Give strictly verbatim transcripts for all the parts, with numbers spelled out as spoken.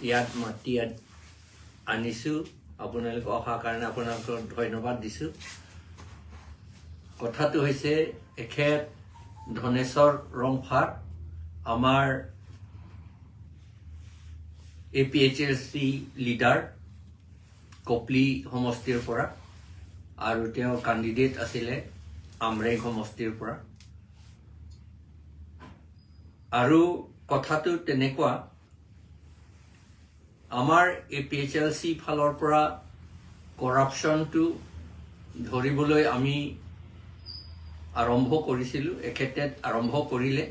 ইয়াত মাতি ইয়াত আনিছো। আপোনালোকে অহাৰ কাৰণে আপোনালোকক ধন্যবাদ দিছো। কথাটো হৈছে, এখেত ধনেশ্বৰ ৰংফাৰ, আমাৰ এ পি এইচ এল চি লিডাৰ, কপলি সমষ্টিৰ পৰা, আৰু তেওঁ কেণ্ডিডেট আছিলে আমৰেং সমষ্টিৰ পৰা। আৰু কথাটো তেনেকুৱা, আমাৰ এ পি এইচ এল চি ফালৰ পৰা কৰাপশ্যনটো ধৰিবলৈ আমি আৰম্ভ কৰিছিলো, এখেতে আৰম্ভ কৰিলে।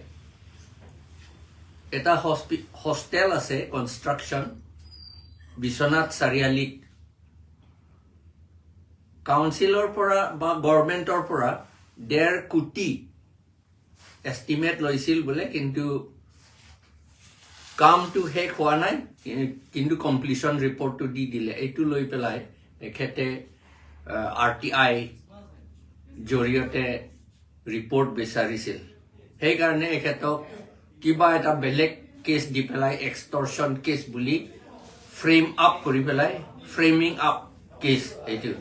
এটা হস্পি-, হোষ্টেল আছে কনষ্ট্ৰাকশ্যন বিশ্বনাথ চাৰিআলিত, কাউন্সিলৰ পৰা বা গভৰ্ণমেণ্টৰ পৰা ডেৰ কোটি এষ্টিমেট লৈছিল বোলে, কিন্তু কামটো শেষ হোৱা নাই, কি-, কিন্তু কমপ্লিশ্যন ৰিপৰ্টটো দি দিলে। এইটো লৈ পেলাই এখেতে আৰ টি আই জৰিয়তে ৰিপৰ্ট বিচাৰিছিল। সেইকাৰণে এখেতক কিবা এটা বেলেগ কেছ দি পেলাই, এক্সটৰ্চন কেছ বুলি ফ্ৰেম আপ কৰি পেলাই, ফ্ৰেমিং আপ কেছ এইটো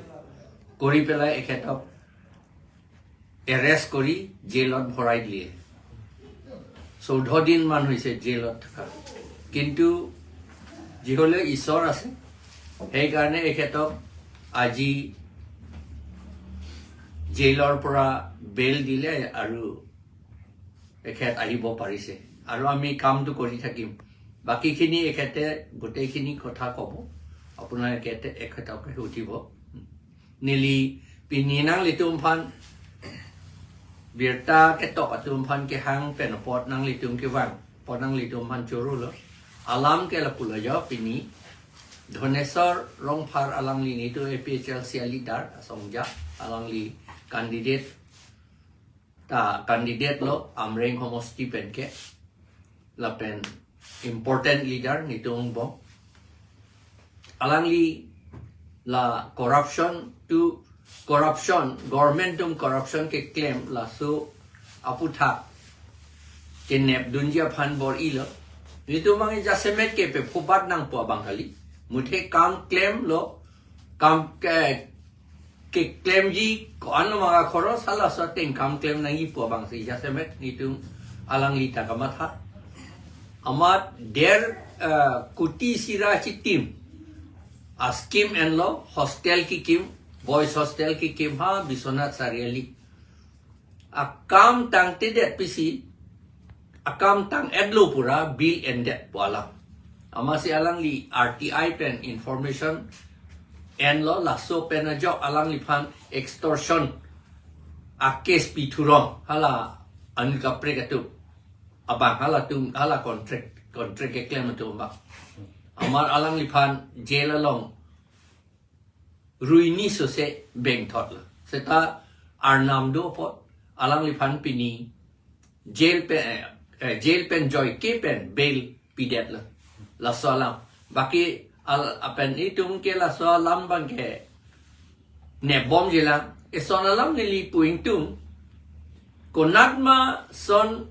কৰি পেলাই এখেতক এৰেষ্ট কৰি জেলত ভৰাই দিয়ে। চৈধ্য দিনমান হৈছে জেলত থকা। কিন্তু যি হ'লেও ঈশ্বৰ আছে, সেইকাৰণে এখেতক আজি জেলৰ পৰা বেইল দিলে আৰু এখেত আহিব পাৰিছে। আৰু আমি কামটো কৰি থাকিম। বাকীখিনি এখেতে গোটেইখিনি কথা ক'ব, আপোনালোকে এতে-, এখেতকে সুধিব। Neli pini nanglitum aphan birta ketok atum aphan kehang pen apot nanglitum kevang, apot nanglitum aphan choro lo. Alam ke lapu lo jo, pini Dhoneswar Rongphar alangli netum A P H L C a leader asong ja, alangli candidate ta candidate lo Amreng homosti pen ke, lapen important leader netum angbong. Alangli la corruption to corruption, government atum corruption keklem laso aputhak kenep dunji aphan bor-ilo. Netum abang jasemet ke pe phubat nangpo abang kali. Muthe kam klem lo, kam ke keklemji ko-an lo maka khoros halaso ateng kam klem nangji pu abang si jasemet netum alangli ta kamatha. Amat der, eh, kuti sira chitim a scheme enlo, hostel kekim, boys hostel kekim ha Biswanath Chariali. Akam tangtedet pisi, akam tang-etlo pura bill endet pu alam. Amatsi alangli R T I pen information enlo, laso pen ajok alangliphan extortion a case pithurong hala Anil Kaprek atum abang, halatum, hala contract, contract keklem atum abang. Amat alangliphan jail along ruini sose bengthotlo. Seta arnam do apot alangliphan pini jail pen, eh, eh, jail pen joike pen bail pidetlo. Laso alam. Baki al-, apen itum ke laso alam abang ke nepbomjilang. Eson alam neli pu ingtung. Konatma son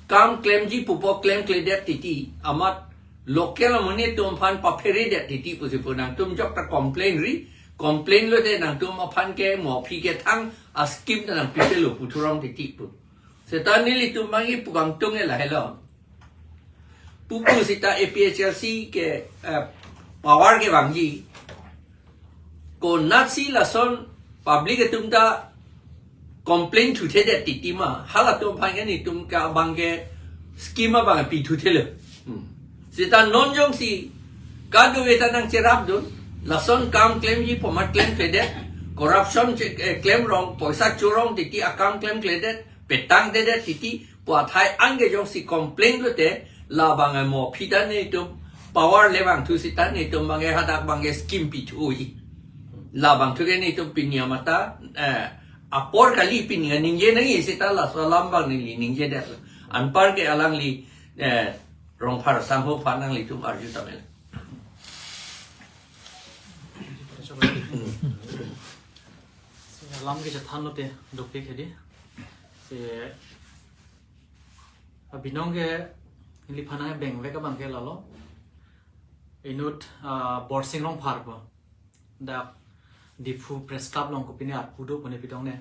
kam klemji pupo klemkledet titi, amat local amonit atum aphan papheredet titi pusi pu nangtum jokta complain ri, complain lote nangtum aphan ke mo aphi kethang a scheme ta nangpipelo puthurong titi pu. Seta nelitum abang ipu kangtung e lahelo. Pupu seta A P H L C ke, eh, power kevangji. Konatsi lason public atum ta complain thuthedet titi ma, halatum aphan ke netum ke abang ke scheme abang pithuthelo. Hmm. Seta non jongsi kadokave ta nangcherapdun, lason kam klemji pu amat klemkledet, corruption che-, eh, klemrong, poisa chorong titi akam klemkledet, petangtedet titi, pu athai anke jongsi complain lote, labang mo aphi ta netum power le vangthu seta netum abang hadak abang scheme pithuji. Labangthu ke netum pini amat ta, eh, apor kali pini ningje nangji seta laso alam abang neli ningjedet. Anpar ke alangli, eh, Rongphar sangho aphan nanglitum arju tame. Si alam kechethan lote dopik hedi. Si abinong ke neliphan abang vek abang ke lalo. Inut, ah, Borsing Rongphar po. Dak Diphu Press Club along kopine arpu do pone pitong ne.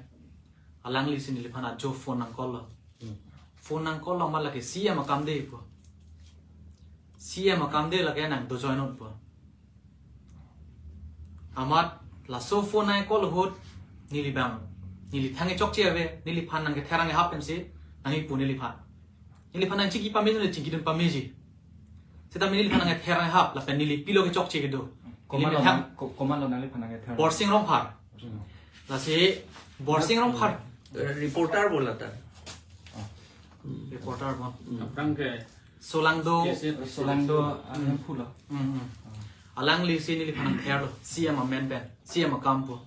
Alanglisi neliphan ajo phone nang call lo. Hmm. Phone nang call lo amat lake C M akam de po. C M akam de lake nang dojoinot po. Amat laso phone nang call ahut neli bang, neli thang chokche ave, neliphan nang ketherang hap pensi nang ipu neliphan. Neliphan nang chingki pame, neli chingkidun pameji. Seta neliphan nang ketherang hap, lapen neli pilo kechokche kedo. Komat lo nang, ko-, komat lo nangliphan nang ketherang? Borsing Rongphar. Hmm. Lasi Borsing Rongphar. Reporter bola ta. Reporter bon. Hmm. Aphrang ke Solangdo. Yes, yes. Solangdo, ah, Hemphu lo. Hmm, hmm. Alanglisi neliphan nang therlo. C M amen pen. C M akam po.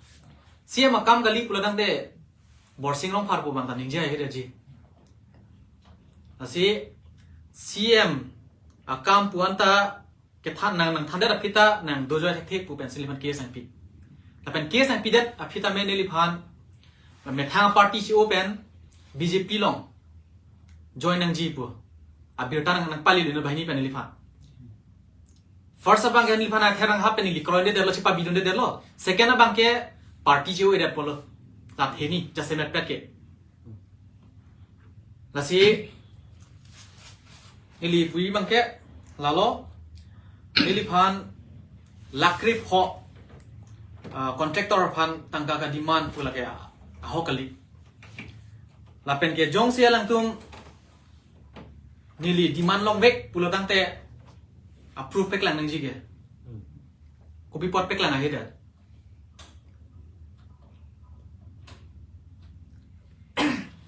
C M akam kali pulo tangte Borsing Rongphar po bang ta ningje hai kedaji. Lasi C M akam pu anta kethan nang, nang thandet aphi ta nang dojoi thekthe pu pensi neliphan case nangpi. Lapen case nangpidet aphi tame neliphan methang party si open B J P along join nangji pu abirta nang, nang pali lo banghini pen neliphan. First abang ke neliphan nang therang hap pen neli kroidetlo, chipabidundetlo. Second abang ke party si oedetpo lo. Lat heni, jasemet pet ke. Lasi neli pu abang ke lalo, neliphan lakh krepho, ah, contractor aphan tangka ka demand pu lake ahok kali. Lapen ke jongsi alangtum neli demand longvek pulo tangte approve peklang nangji ke. Hmm. Kopi apot peklang ahe da.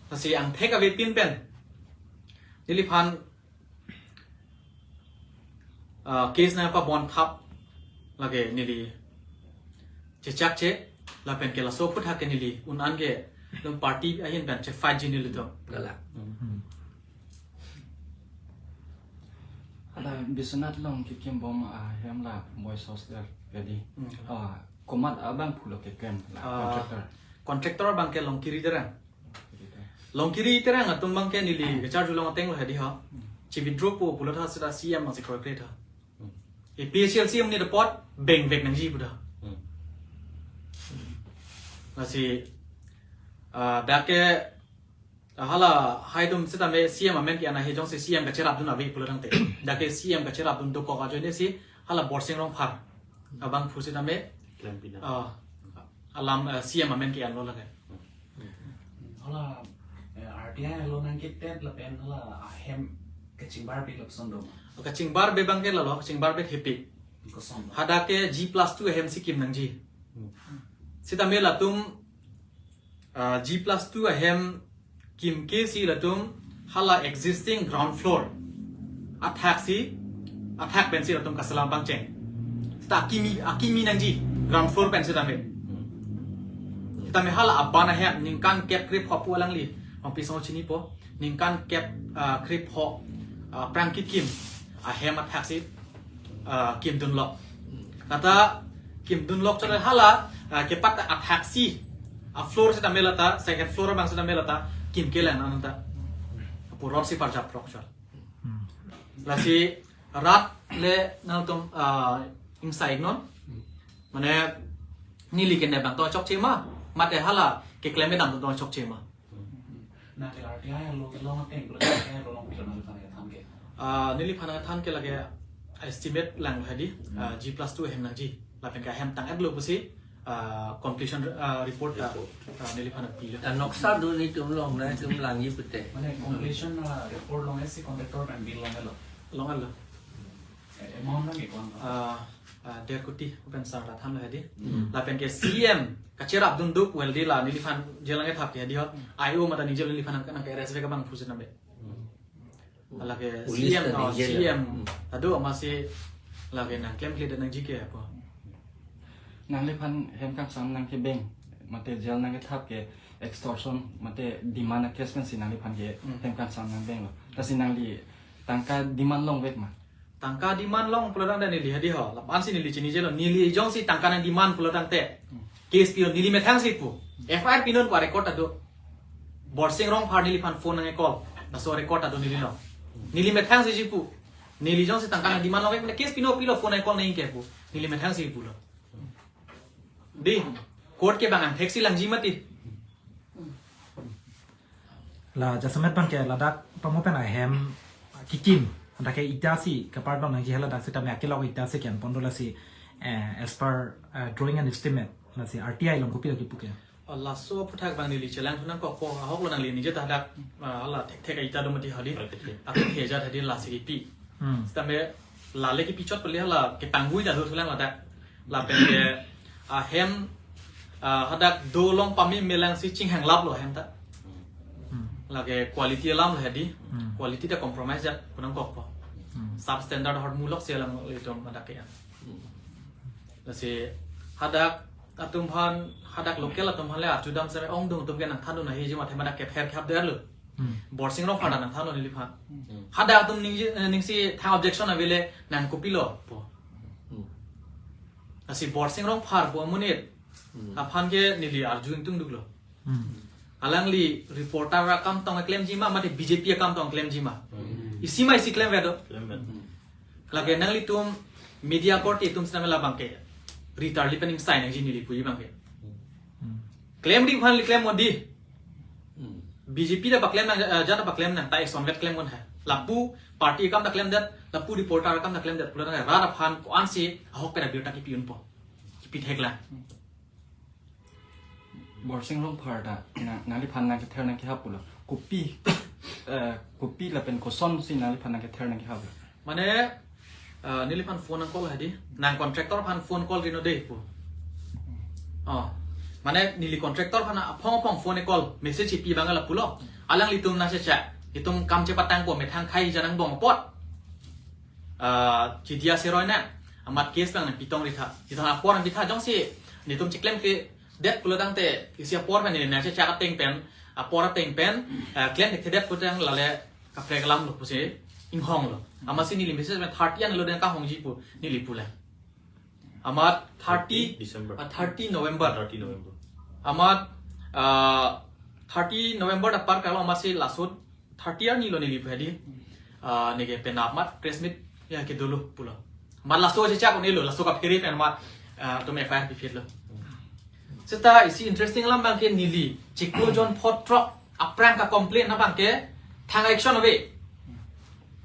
Lasi angthek avepin pen neliphan, ah, case nangpabon thap lake neli chechakche, lapen ke laso aphuthak ke neli un-an ke dum party ahin pen chefight ji nelitum. Gala. Hmm. Ada Biswanath along kekimbom ahem la boys hostel jadi. Hmm. Ah, komat abangphu lo keklem la, ah, contractor? Contractor abang ke Longkiri Terang. Longkiri Terang atum abang ke neli kecharjulong ateng lo hedi ha. Hmm. Chi withdraw po pulo tha seta C M abang si kroikre tha. Hmm. A P H L C amni depot bengvek nangji pu da. Hmm. Lasi, ah, dak ke, ah, hala hai atum sitame C M amen ke-an ahe, jongsi C M kacherapdun ave pulo tangte. Dak ke C M kacherapdun dokok ajoine si hala Borsing Rongphar abangphu sitame klempinang. Ah, alam, ah, C M amen ke-an lo lake. Hala, eh, R T I lo nangketet lapen hala ahem kachingbarbe lapuson do ma? Kachingbarbe abang ke lalo, kachingbarbe hepi. Koson lo? Hadak ke G plus two ahem si kim nangji. Hmm. Sitame latum, ah, G plus two ahem kimke si latum hala existing ground floor athak si, athak pensi latum kaselam pangcheng. Seta akimi, akimi nangji ground floor pen sitame. Sitame hala aban ahem ningkan kep krepho pu alangli, Rongpi asong chinipo, ningkan kep, ah, krepho, ah, prangki kim ahem athak si, ah, kimdunlo. Lata kimdunlo chot hala, ah, kepat athak si, a floor sitame lata, second floor abang sitame lata kimkelang nang ta. Puror si parjap rok chot. Hmm. Lasi rat le nangtum, ah, ingsai non. Mane neli kene abang to chokche ma, mate hala keklem kedam to chokche ma. Nang ke R T I lo kelong ateng, R T I lo long pilo nang than ke than ke. Ah, neliphan nang than ke lake estimate lang hadi, ah, G plus two ahem nangji. Lapen ke ahem tang-et lo pusi, ah, completion, ah, report, ah, Report. Ah, neliphan pilo. Ah, noksa do netum long, netum langji pute. Mane completion, ah, report long esi contractor pen bill long-etlo. Long-etlo. Eh, amount nang ikon? Ah, ah, der koti pen sar ta thanlo hadi. Hmm. Lapen ke C M kacherapdun duk well di la neliphan jail nangkethap ke hadi ho. Hmm. I O mate ningje neliphan nang, nang ke arrest ke abangphu sitame. Hmm. Lake Police C M, ta oh, ningje C M. Hmm. Adu amatsi lake nangklemkledet nangji ke apo. Nangliphan hem kangsam nangkebeng, mate jail nangkethap ke extortion, mate demand a case pensi nangliphan ke Hmm. hem kangsam nangbenglo. Lasi nangli tangka demand longvek ma? Tangka demand long pulo tangte neli hadi ho, lapu-an si neli chinijelo, neli jongsi tangka nang demand pulo tangte. Hmm. Case pilo neli methang si pu. F I R pinon pu record ta do. Borsing Rongphar neliphan phone nang call. Laso record ta do neli long. Neli methang si pu. Neli jongsi tangka nang demand longke, case pino pilo, phone ai call nangji ke pu. Neli methang si pulo. Dei, court ke bang angthek si langji mati. La jasemet abangke ladak pamo pen ahem kikim, hadak ke ita si kepardon nangji, haladak sitame akelok ita si ke-en pon do, lasi, eh, as per, eh, drawing and estimate, lasi R T I along kopilo kipu ke? Oh, laso aphuthak abang neli chelang thu nangkokpo, ahok lo, nangli ningje ta hadak, ah, hala thekthek ita do mati hadi. Thekthek. Ako kejat hadi lasi kipi. Hmm. Sitame lale kipi chot pale hala kepanggui ta do thulang ladak. Lapen ke ahem, ah, hadak dolong pame melang si chinghang lap lo ahem ta. Hmm. Lake quality alam lo hadi. Hmm. Quality ta compromise jat pu nangkokpo. Hmm. Substandard ahormu lok si alanglitum hadak ke-en. Hmm. Lasi hadak atum aphan, hadak local atum aphan le arjudam seme ongdung atum ke nangthandun ahi jima thema dak kepher khap der lo. Hmm. Borsing Rongphar ta nangthandun neliphan. Hmm. Hadak atum ning, eh, ningsi thang objection avele nang kopilo pu. Hmm. Lasi Borsing Rongphar pu amonit. Hmm. Aphan ke neli arju ingtungduk lo. Hmm. Alangli reporter akam tong klemji ma, mate B J P akam tong klemji ma. Hmm. Isi ma isi klemve do. Klemve. Hmm. Lake nanglitum media korte atum sitame labang ke ritarli pen ingsai nangji neli puji abangke. Hmm. Klemri aphan li klem modi. Hmm. B J P ta paklem nang, eh, jat ta paklem nang, ta eson vet klem kon ha. Lapu party akam ta klemdet, lapu reporter akam ta klemdet, pulo tangte rat aphan ko-an si ahok pen abirta kipi unpo. Kipi thek lang. Borsing Rongphar ta, na, nangliphan nangkether nangkehap pulo. Kopi, eh, kopi lapen kosonsi nangliphan nangkether nangkehap lo? Mane, eh, neliphan phone nang call hadi. Nang contractor aphan phone call rino dei pu. Oh. Mane neli contractor aphan aphong aphong phone call, message pi abang lapulo. Alanglitum nangchecha. Itum kam chepatangpo, methang khai ja nangbong apot. Ah, chidia seroi na, amat case abang nangpitong ritha. Chithang apor nangpitha, jongsi netum chiklemkledet pulo tangte, isi apor pen neli nangchecha ateng pen, apor ateng pen, eh, klemkledet pu tang lale kaprek alam lo pusi inghong lo. Amatsi neli message pen thirty an lo den kahongji pu neli pulang. Amat thirty, December. Ah, thirty November. Thirty November. Amat, ah, thirty November ta par kalo, amatsi laso thirty arni lo neli pu hadi. Ah, neke penap amat press meet ya ke dolo pulo. Amat laso checha ko nelo, laso kaphere pen amat, ah, atum F I R piphit lo. Seta isi interesting alam abangke neli chiklo jon photro aphrang kacomplain abangke thang action ave.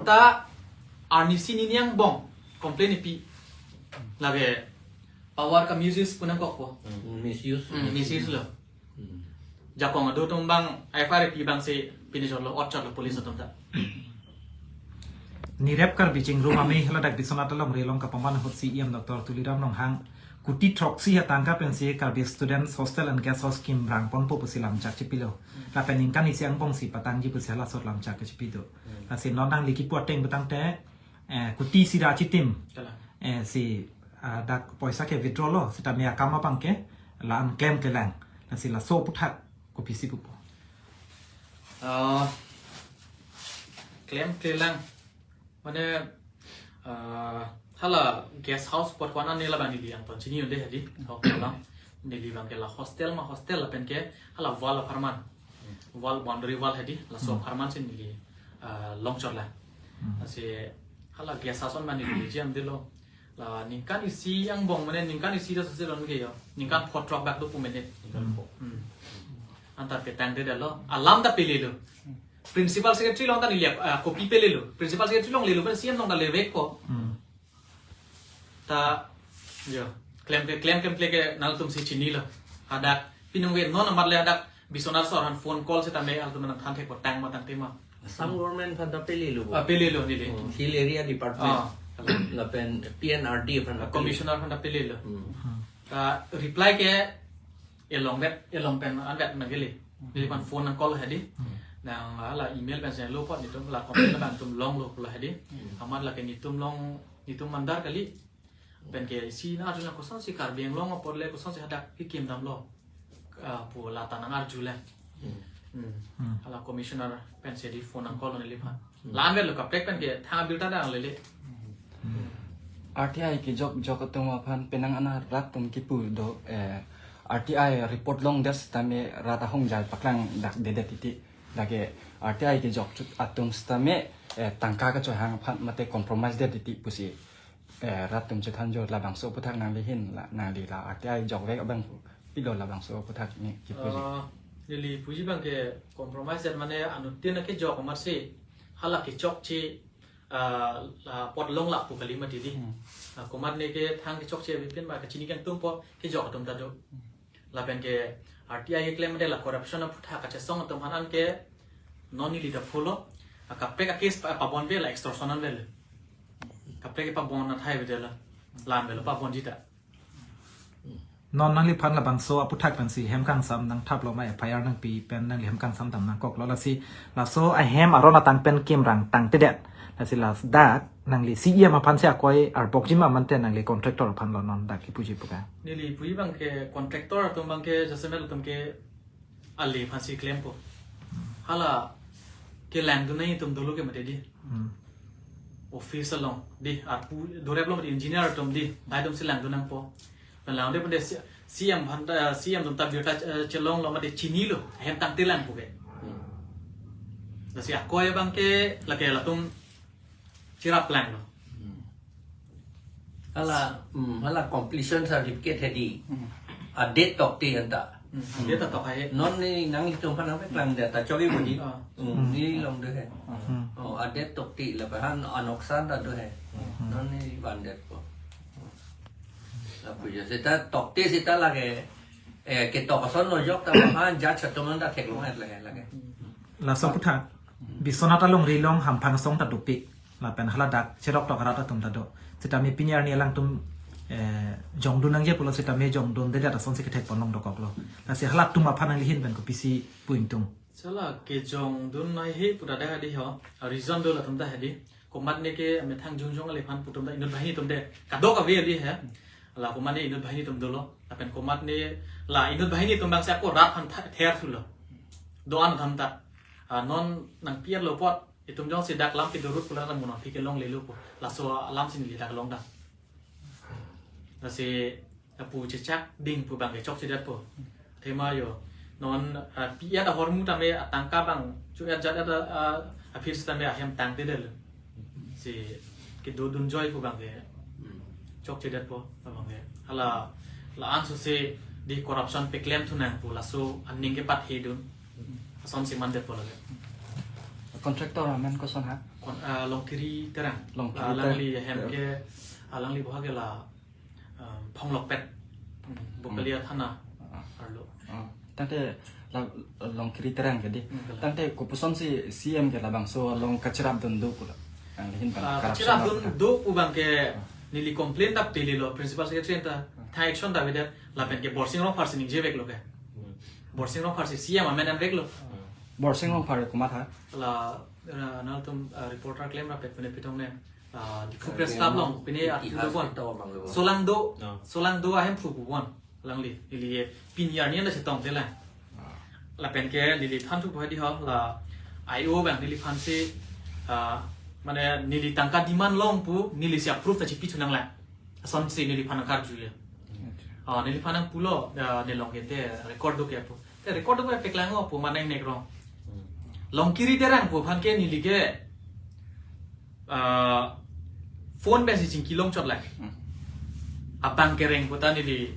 Ta arnisi nini angbong complain ipi. Lake power ka-misuse pu nangkokpo. Hmm, misuse. Hmm, misuse lo. Hmm. Jakong adu atum abang F I R pi abangsi pini chotlo, ot chotlo police atum ta. Nirep Karbi Chingrum Amei haladak Biswanath along relong kapaman ahut C E M Doctor Tuliram Ronghang kuti throksi atangka pensi Karbi Students Hostel and Guest House kim rang ponpo pusi lamchak chipilo. Lapen ningkan isi angbong si patangji pusi halaso lamchak kechipido. Hmm. Lasi non nangli kipu ateng pu tangte, eh, kuti isi ra chitim. Kalang. Eh, si, ah, dak poisa ke withdraw lo, sitame akam abangke la-an klemklelang. Lasi laso aphuthak kopisi pupo? Ah, klemklelang. Mane, ah, hala guest house apot ko-an an ne labang neli angton chini unde hadi. Hok lang. Neli abangke la hostel ma hostel lapen ke hala wall apharman. Wall, boundary wall hadi. Laso Hmm. apharman si neli, ah, longchotlang. Hmm. Lasi hala guest house an mane neli jam delo. La ningkan isi angbong, mane ningkan isi ta sose lon ke yo. Ningkan photro bak do pu mene. Ningkan Hmm. pho. Hmm. Antar petangdedetlo. Alam ta pelelo. Principal secretary along ta neli, ah, copy pelelo. Principal secretary along lelo, pen C M along ta levekpo. Hmm. Ta, yo, klem ke, klem klemkle ke nangtum si chinilo. Hadak, pinung ke non amat le hadak, Biswanath sir aphan phone call sitame alangtum nangthan thekpo tang ma tangte ma. Assam government aphan ta pelelo bo. Ah, pelelo neli. Oh, Hill Area Department. Ah. Lapen P N R D aphan ta pelelo. Commissioner aphan ta pelelo. Hmm. Hmm. Ta reply ke elong det, elong pen anvet nangkele. Neliphan phone nang call hadi. Hmm. Nang hala email pen selo apot netum la complain abang netum longlo pulo hadi. Hmm. Amat lake netum long, netum mandar kali. Pen ke isi nang arju nang kosonsi Karbi Anglong apot le kosonsi hadak kikim damlo. Ah, pu la ta nang arju le. Hmm. Hmm. Hmm. Hala commissioner pensi di phone nang call neliphan. Hmm. La-an avelo kaprek pen ke thang abirta dang lele. Hmm. R T I kejok jok atum aphan penang ana rat atum kipu do, eh, R T I report longdet sitame rat ahongjai paklang dakdedet titi. Lake R T I kejok chot atum sitame, eh, tangka kachohang aphan mate compromise det titi pusi, eh, rat atum chethan jo. Labangso aphuthak nangli ahin la, nangli la R T I jokvek abang pilo, labangso aphuthak neli kipuji. Ah, neli puji abang ke compromise det mane anuttin akejok amatsi hala kechokche, ah, la apot longlap pu kali mati di. Hmm. Ah, komatne ke thang kechokche avepin ma kachini kangtungpo, kejok atum ta do. Hmm. Lapen ke R T I keklem mate la corruption aphuthak kachesong atum aphan anke non neli ta follow. Ah, kaprek a-case pa, pabon ave la extortion an ave le. Kaprek pabon athai ave de la. La-an avelo pabonji ta. Non nangliphan labangso aphuthak pensi hem kangsam nangthaplo ma, F I R nangpi pen nangli hem kangsam dam nangkoklo, lasi laso ahem aron atang pen kimrang tangtedet. Lasi ladak nangli C E M aphansi akoi arbokji ma mate nangli contractor aphanlo non dak kipuji pu ke? Neli puji abang ke contractor atum abang ke jasemet atum ke ale aphansi klempo. Hala kelangdun nangji atum dolo ke mate di. Hmm. Office along di, arpu dorep along di, engineer atum di, dai atumsi langdun nangpo. Pen langdun pen de C-, C M aphan ta, C M atum ta birta, eh, chelonglo mate chinilo, ahem tangtelang pu ke. Hmm. Lasi akoi abang ke lake latum cherap langlo. Hmm. Hala, hmm, hala completion certificate hedi. Hmm. A-date tokte anta. Hmm, a-date ta tok hai. Non neli nanglitum aphan nangpeklang det ta chokji pu di. Ah. Hmm, hmm, neli along do he. Ah. Hmm. Oh, a-date tokte lapen anoksan ta do he. Hmm. Non neli van detpo. Lapu jo seta tokte seta lake, eh, ketok ason lo jok ta aphan judge atum anta theklong-et lake, lake. Laso aphuthak Biswanath alongri along hamphang asong ta dopik. Lapen haladak cherok tok arat atum ta do. Sitame pini arni alangtum, eh, jongdun nangji pulo sitame jongdundedet asonsi kethekpon long dokoklo. Lasi halatum aphan nangli ahin pen kopisi pu ingtung? Sala kejongdun nangji pu ta dak hedi ho. A reason do latum ta hedi. Komatne ke amethang jongjong ale aphan pu atum ta inut banghini atum de. Kadokave ali he. La komatne inut banghini atum dolo. Lapen komatne la inut banghini atum abangsi ako rat aphan tha-, ther thulo. Do-an atum ta. Ah, non nangpi-etlo apot itum jongsi dak lam kedo rut pu la lam mo nangpi kelonglelo pu. Laso alamsi neli dak longdam. Lasi lapu chechak ding pu abang ke chokchedetpo. Athema jo. Non, ah, pi-et ahormu tame atangka abang chu-et jat-et a, a, aphi sitame ahem tangtedetlo. Si kedodun joi pu abang ke chokchedetpo abang ke. Hala la-an sose di corruption peklem thu nang pu laso aning kepathedun. Asonsi mandetpo lake. Contractor amen koson ha? Kon-, ah, Longkiri Terang. Longkiri Ah, Terang. Alangli ahem ke, alangli boha ke la, um, Phonglokpet. Hmm, Bokalia Thana. Ah. Arlo. Ah. Tangte la Longkiri Terang ke di. Hmm, betul. Tangte kopuson si C M ke labangso along kacherapdun do pulo. Ang lihin bang Ah, corruption kacherapdun pulo. Do pu abang ke Ah. neli complain ta pililo principal secretary ta. Ah. Tha action ta avedet lapen ke Borsing Rongphar si ningjeveklo ke. Hmm. Borsing Rongphar si C M amen enveklo. Hmm. Borsing Rongphar komat ha? La, ah, nangtum, ah, reporter klem rapet pune pitong ne. Ah, Diphu Eh, Press Club along, pine itihas article do bon. Kita abang lo. Solangdo, No. Solangdo ahemphu pu bon. Alangli, neli ye pini arni anda chetongte la. Ah. Lapen ke neliphan thu hedi ho, la I O abang neliphan si, ah, mane neli tangka demand long pu, neli si approve ta chipi thu nanglang. Asonsi neliphan nangkarju ya. Acha. Ah, neliphan nangpulo, ah, nelong ke te record do ke pu. Te record do ke peklang o pu mane nek rong. Hmm. Longkiri Terang pu aphan ke neli ke, ah, phone pensi chingki longchot lang. Hmm. Abang kereng pu ta neli,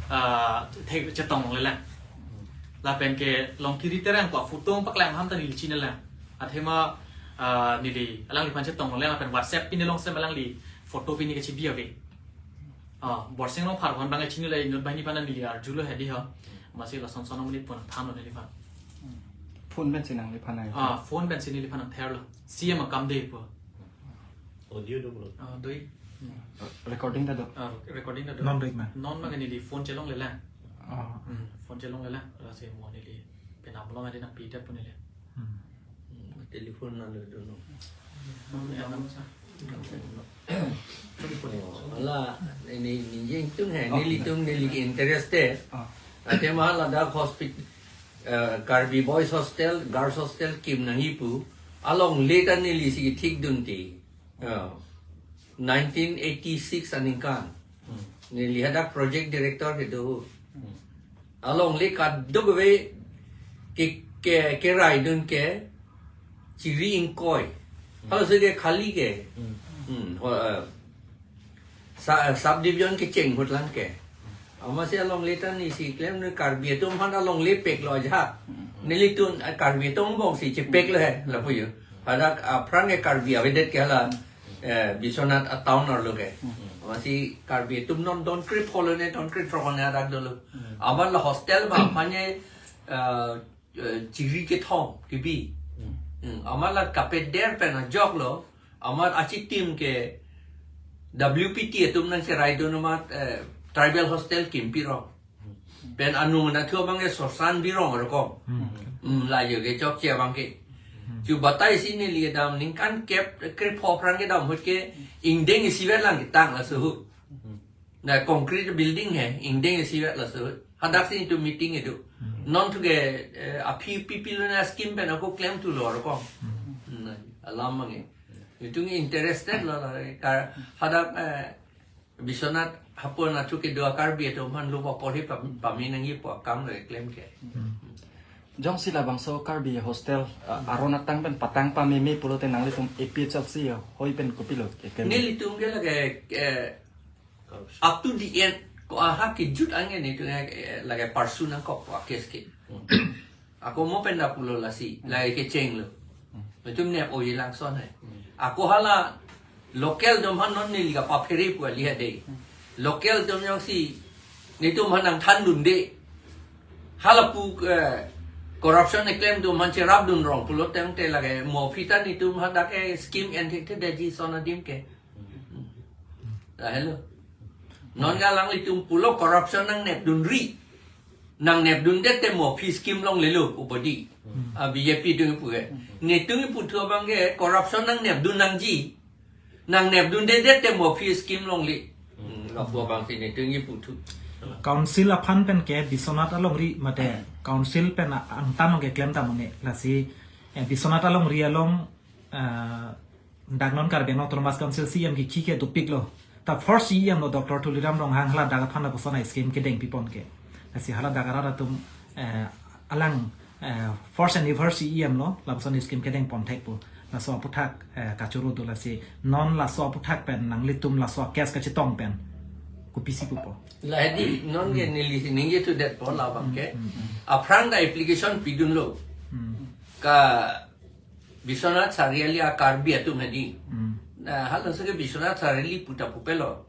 ah, thek chetong longlelang. Hmm. Lapen ke Longkiri Terang pu photo paklang ham ta neli chinelang. Athema, ah, neli alangliphan chetong longlelang lapen WhatsApp pine along si alangli photo pine kachibi ave. Ah, Borsing Rongphar aphan abang chinilo, inut banghini aphan neli arjulo hedi ho. Amatsi lason son amonit pon thanlo neliphan. Phone pensi nangliphan nang. Ah, phone pensi neliphan nangtherlo. C M akam de pu. Audio do pulo. Ah, doi. Hmm. Recording ta do. Ah, recording ta do. Non do ik ma? Non ma neli phone chelonglelang. Ah. Hmm, phone chelonglelang. Lasi mo neli penam along adi nangpidet pu neli. Hmm. Hmm, telephone nang do no. Hmm, ya, nang sa. Oh, la, neli, neli jeng tung he, Oh. nelitum, neli interested. Ah. Athema ladak hospital, eh, Karbi Boys Hostel, Girls Hostel kim nangji pu. Alongle ta neli si thikdunde. Oh. Nineteen eighty-six aningkan. Hmm. Neli hadak project director kedo. Hmm. Alongle kadokave ke, ke, keraidun ke, Chiri ingkoi. Halaso ke khali ke. Hmm, ho, eh, sa-, subdivision kecheng ahut lang ke. Amatsi alongle ta neli si klem ne Karbi atum aphan alongle peklo ajahak. Nelitum, eh, Karbi atum angbong si chepeklo he, lapu jo. Hadak, ah, aphrang ke Karbi avedet ke hala, eh, Biswanath a-town arlo ke. Amatsi Karbi atum non don krip holo ne, don krip throk ne hadak dolo. Amat la hostel ma aphan ye, eh, eh, chiri kethom kebi. Hmm, amat la kapeder pen ajok lo, amat achitim ke W P T atum nangcheraido amat, eh, tribal hostel kim pirong. Pen anung nathu abang ke sorsan birong rokom. Hmm, la jo ke chokche abang ke. Chu batai si neli kedam ningkan kep krepho aphrang kedam ahut ke ingdeng isivet lang ketang laso ahut. Na concrete building he, ingdeng isivet laso. Hadak si netum meeting kedo. Hmm. Non thu ke, eh, aphi pipilo na scheme pen ako klemthulo rokom. Hmm. Na, alam abang ke. Netum interested lo la, kar-, hadak, eh, Biswanath hapu nathu kedo a-Karbi atum aphan lo paporhi pam-, pame nangji pu akam lo klem ke. Hmm. Jongsi labangso Karbi hostel, ah, aron atang pen patang pameme pulote nanglitum A P H L C ya, hoi pen kopilo keklem? Nelitum ke lake, eh, up to the end, ko aha kejut ange netum, eh, lake pursue nangkok ko a-case ke. Hmm. Ako mo pen da pulo lasi, lake kechenglo. Hmm. Netum nep-o-i langson he. Hmm. Ako hala local atum aphan non neli kapaphere pu kali ha dei. Hmm. Local atum jongsi netum aphan nangthandunde. Halapu, eh, corruption keklem atum aphan cherapdun rong pulo tangte lake mo aphi ta netum hadak ke scheme en thekthe detji ason adim ke. Lahelo. Non ke alanglitum pulo corruption nangnepdunri. Nangnepdundet te mo aphi scheme longlelo pu bodi. Hmm. Ah, B J P atum kipu ke. Netum kipu thu abang ke corruption nangnepdun nangji. Nangnepdundedet te mo aphi scheme longle. Hmm, lapu abang si netum kipu thu. Council aphan pen ke Biswanath alongri mate council pen a-, angtan along keklem ta mane lasi, eh, Biswanath alongri along, eh, dak non Karbi Anglong Autonomous Council C E M kikhi ke dopiklo. Ta first C E M lo Doctor Tuliram Ronghang, haladak aphan lapuson a-scheme kedeng pipon ke. Lasi haladak arat atum, eh, alang, eh, first and ever C E M lo, lapuson scheme kedeng pon thek pu. Laso aputhak, eh, kachoro do lasi. Non laso aputhak pen nanglitum laso case kachetong pen kopisi pupo? La hedi non ke neli si ningjethudetpo labang ke. Hmm, hmm, hmm. Aphrang ta application pidunlo. Hmm. Ka Biswanath Chariali a-Karbi atum hedi. Hmm. Na, halaso ke Biswanath Chariali pu ta pupelo.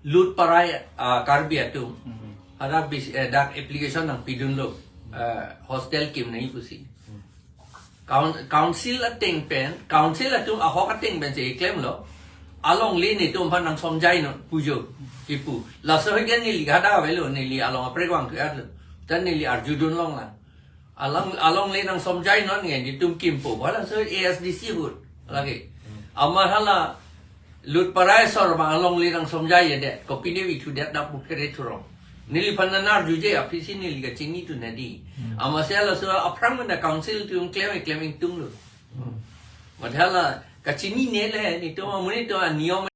Lutparai, ah, Karbi atum. Hmm. Hadak bis-, eh, dak application nangpidunlo. Eh, hostel kim nangji pusi. Hmm. Coun-, council ateng pen, council atum ahok ateng pen si klemlo. Alongle netum aphan nangsomjainon pu jo kipu. Laso ahut ke neli hadak avelo, neli along aprek vangthu-etlo. Ta neli arjudun longlang. Alang, alongle nangsomjainon nge netum kimpo. Halaso A S D C ahut lake. Hmm. Amat hala Lutparai asor abang alongle nangsomjaiyedet. Kopine ithudetnang pu phere thurong. Neliphan nang arjuje aphi si neli kachinidun hedi. Hmm. Amatsi halaso aphrang mena council atum klem klem ingtunglo. Hmm. Mate hala kachinine le netum amonit atum aniyom